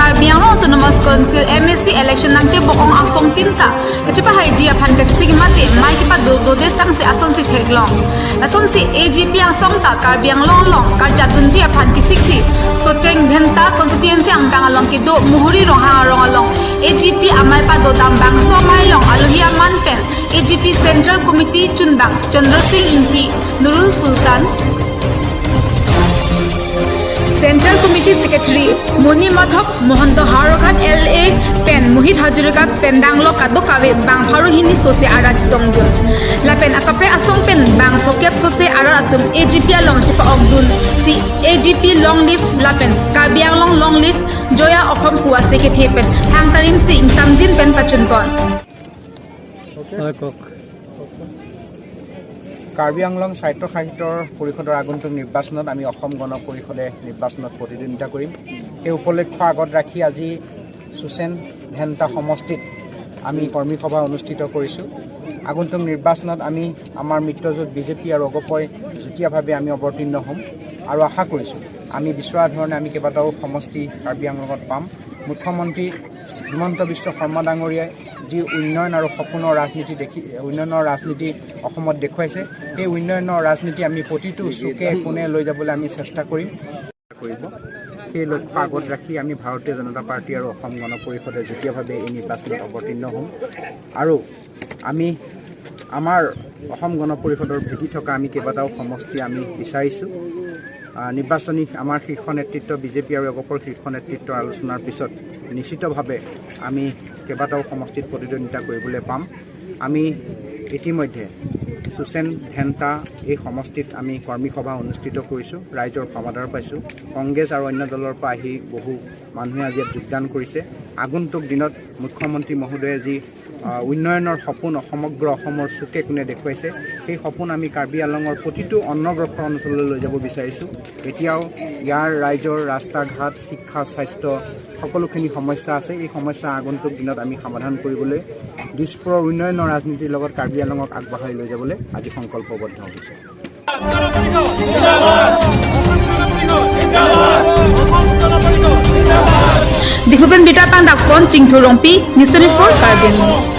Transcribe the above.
Karbi Anglong Autonomous Council MAC election nang che bokong asong tinta kachipa hai ji aphan ka chisi mate mai ki pa do do de sang se ason si theklong ason si AGP ang song ta Karbi Anglong long karjatun ji aphan chi siksi so cheng dhenta constituency ang kang along ki do muhuri rong hang rong along AGP amai pa do dam bang so mai long aluhia man pen AGP Central Committee chunbang Chandra Singh Inti Nurul Sultan Central Committee Secretary Moni Madhav Mohanta Harokhat LA Pen Mohit Hazarika Pendanglo Kadokawe Bang Pharu Hini Sose Araj Tongdun Lapen Akapre Asong Pen Bang Phokep Sose Arar Atum AGP Along Chipa Ogdun Si AGP Long Live Lapen Karbi Anglong Long Live Joya Okhom Kuwa Seke Pen Thangtarim Si Samjin Pen Pachunpon. হয়, কওক। কাৰ্বি আংলং স্বায়ত্ত শাসিতৰ পৰিষদৰ আগন্তুক নিৰ্বাচনত আমি অসম গণ পৰিষদে নিৰ্বাচনত প্ৰতিদ্বন্দ্বিতা কৰিম। সেই উপলক্ষ্য আগত ৰাখি আজি চুচেন ধেন্তা সমষ্টিত আমি কৰ্মী সভা অনুষ্ঠিত কৰিছোঁ। আগন্তুক নিৰ্বাচনত আমি আমাৰ মিত্ৰজোঁট বিজেপি আৰু অগপই যুটীয়াভাৱে আমি অৱতীৰ্ণ হ'ম আৰু আশা কৰিছোঁ আমি বিচৰা ধৰণে আমি কেইবাটাও সমষ্টি কাৰ্বি আংলঙত পাম। মুখ্যমন্ত্ৰী হিমন্ত বিশ্ব শৰ্মা ডাঙৰীয়াই যি উন্নয়ন আৰু সপোনৰ ৰাজনীতি দেখি উন্নয়নৰ ৰাজনীতি অসমত দেখুৱাইছে, সেই উন্নয়নৰ ৰাজনীতি আমি প্ৰতিটো চুকে কোণে লৈ যাবলৈ আমি চেষ্টা কৰিম। কৰিব সেই লক্ষ্য আগত ৰাখি আমি ভাৰতীয় জনতা পাৰ্টী আৰু অসম গণ পৰিষদে যুটীয়াভাৱে এই নিৰ্বাচনত অৱতীৰ্ণ হ'ম আৰু আমি আমাৰ অসম গণ পৰিষদৰ ভেটি থকা আমি কেইবাটাও সমষ্টি আমি বিচাৰিছোঁ। নিৰ্বাচনী আমাৰ শীৰ্ষ নেতৃত্ব, বিজেপি আৰু অগপৰ শীৰ্ষ নেতৃত্বৰ আলোচনাৰ পিছত নিশ্চিতভাৱে আমি কেইবাটাও সমষ্টিত প্ৰতিদ্বন্দ্বিতা কৰিবলৈ পাম। আমি ইতিমধ্যে চুচেন ধেন্তা এই সমষ্টিত আমি কৰ্মী সভা অনুষ্ঠিত কৰিছোঁ, ৰাইজৰ সমাদৰ পাইছোঁ। কংগ্ৰেছ আৰু অন্য দলৰ পৰা আহি বহু মানুহে আজি ইয়াত যোগদান কৰিছে। আগন্তুক দিনত মুখ্যমন্ত্ৰী মহোদয়ে যি উন্নয়নৰ সপোন সমগ্ৰ অসমৰ চুকে কোণে দেখুৱাইছে, সেই সপোন আমি কাৰ্বি আংলঙৰ প্ৰতিটো অনগ্ৰসৰ অঞ্চললৈ লৈ যাব বিচাৰিছোঁ। এতিয়াও ইয়াৰ ৰাইজৰ ৰাস্তা ঘাট, শিক্ষা, স্বাস্থ্য সকলোখিনি সমস্যা আছে। এই সমস্যা আগন্তুক দিনত আমি সমাধান কৰিবলৈ দিছপুৰৰ উন্নয়নৰ ৰাজনীতিৰ লগত কাৰ্বি আংলঙক আগবঢ়াই লৈ যাবলৈ আজি সংকল্পবদ্ধ হৈছোঁ। Diphupen Bita Panda Pon Chingthu Rongpi News 24 Karbi Anglong.